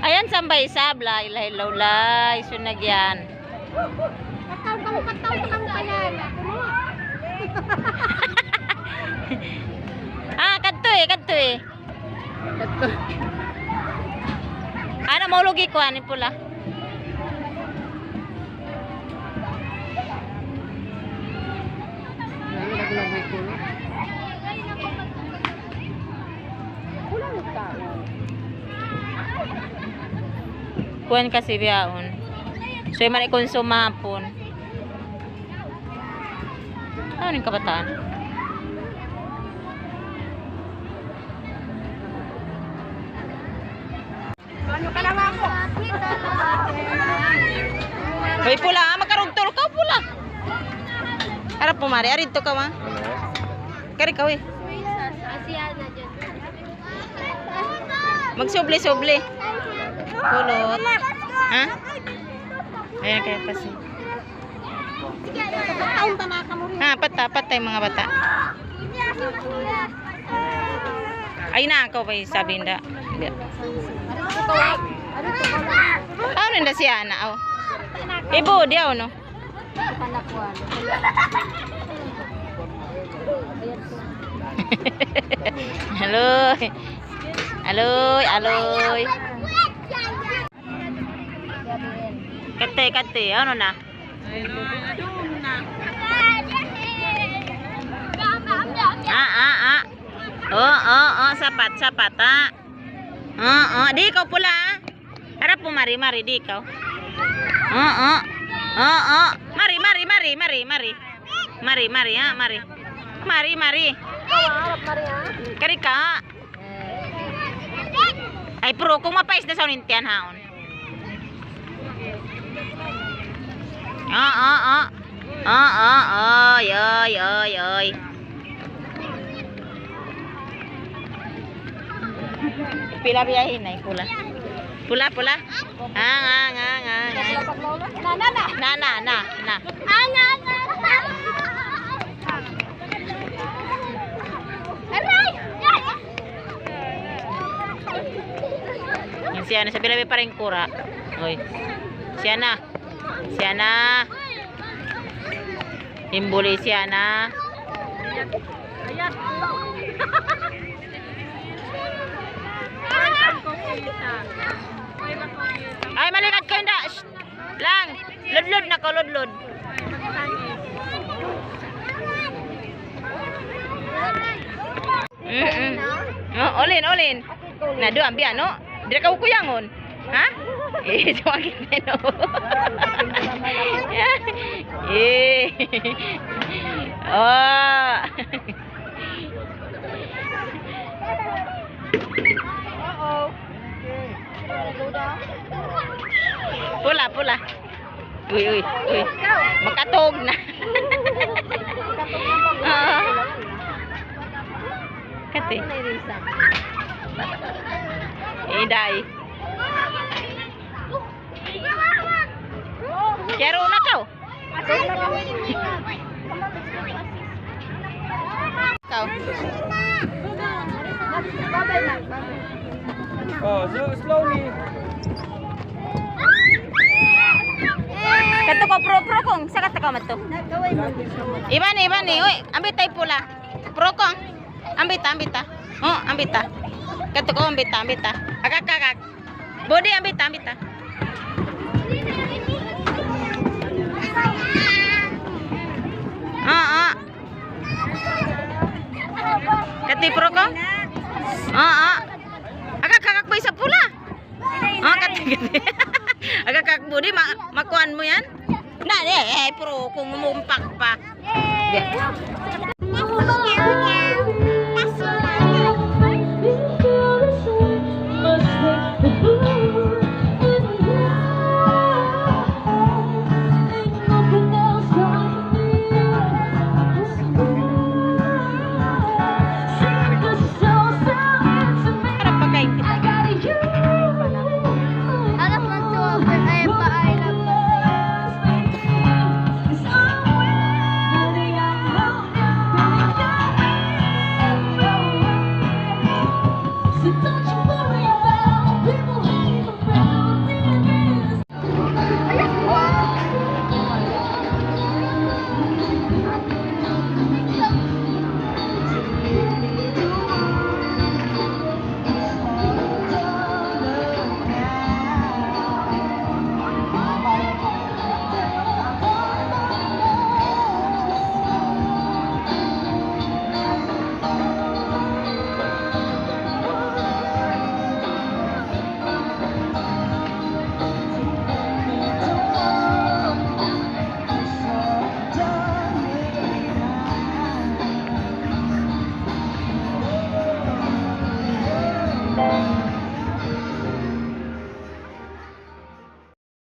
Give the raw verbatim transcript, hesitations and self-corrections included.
Ayan, sambay isab, la ilaha illallah, isun na giyan. Kataw, kataw, kataw, kataw, kataw. Ah, kadtu eh, kadtu eh. Kadtu. Ana, maulog ikuan in pula. Kuan kasi bihaun. So, mari konsum hapun. Ano yung kabataan? Hoy, pula, ah, makarugtul kaw, pula. Harap mu mari, ari didtu kaw, ah. Kari kaw, eh. Magsubli-subli. Kulot. Ha? Ayan, kaya kasi. Ha, pata, pata in manga bata'. Ay, na, kaw pa in sabi nila. Ano nila siya na, oh. Ibu, diya, oh, no? Aloy. Aloy, aloy. Kati, kati, ano na? Ah, ah, ah. Oh, oh, oh, sapat, sapat, ah. Oh, oh, di' kaw pula, ah. Harap mu mari, mari, di' kaw. Oh, oh. Oh, oh. Mari, mari, mari, mari, mari. Mari, mari, ha, mari. Mari, mari. Kari ka. Ay, pero kung mapais na sa unintian haon. Oo, oo. Oo, oo. Oy, oy, oy, oy. Pila biyahin na, pula. Pula, pula. Ang, ang, ang, ang, ang. Na, na, na, na. Ang, ang, ang. Aray! Yan siya na, sa pila pa rin kura. Oy. Siya na. Siya na. Himbuli siya na. Ay, malikad kaw, inda. Shh. Lang. Ludlud na kaw, ludlud. Mm-mm. Oh, ulin, ulin. Na, duwa, biya', no? Di' kaw kuyangun. Ha? Eh, sumakit na, no? Eh. Oh. Pula, pula. Uy, uy, uy. Makatug na. Oo. Kati. Inday. Kiyaro na kaw. Ikaw. Oh, so slowly. Kadtu kaw, pro, pro, kung sa kadtu kaw madtu. Iban, iban, eh. Uy, ambit ta in pula. Pro, kung. Ambit ta, ambit ta. Oh, ambit ta. Kadtu kaw, ambit ta, ambit ta. Agak, agak. Budi, ambit ta, ambit ta. Ah, ah. Kati, pro, kung? Ah, ah. Agak, agak, bay sa pula. Ah, kati, kati. Agak, agak, budi, ma-, makuan mu yan? Na, eh, eh, pro, kung umumpak pa.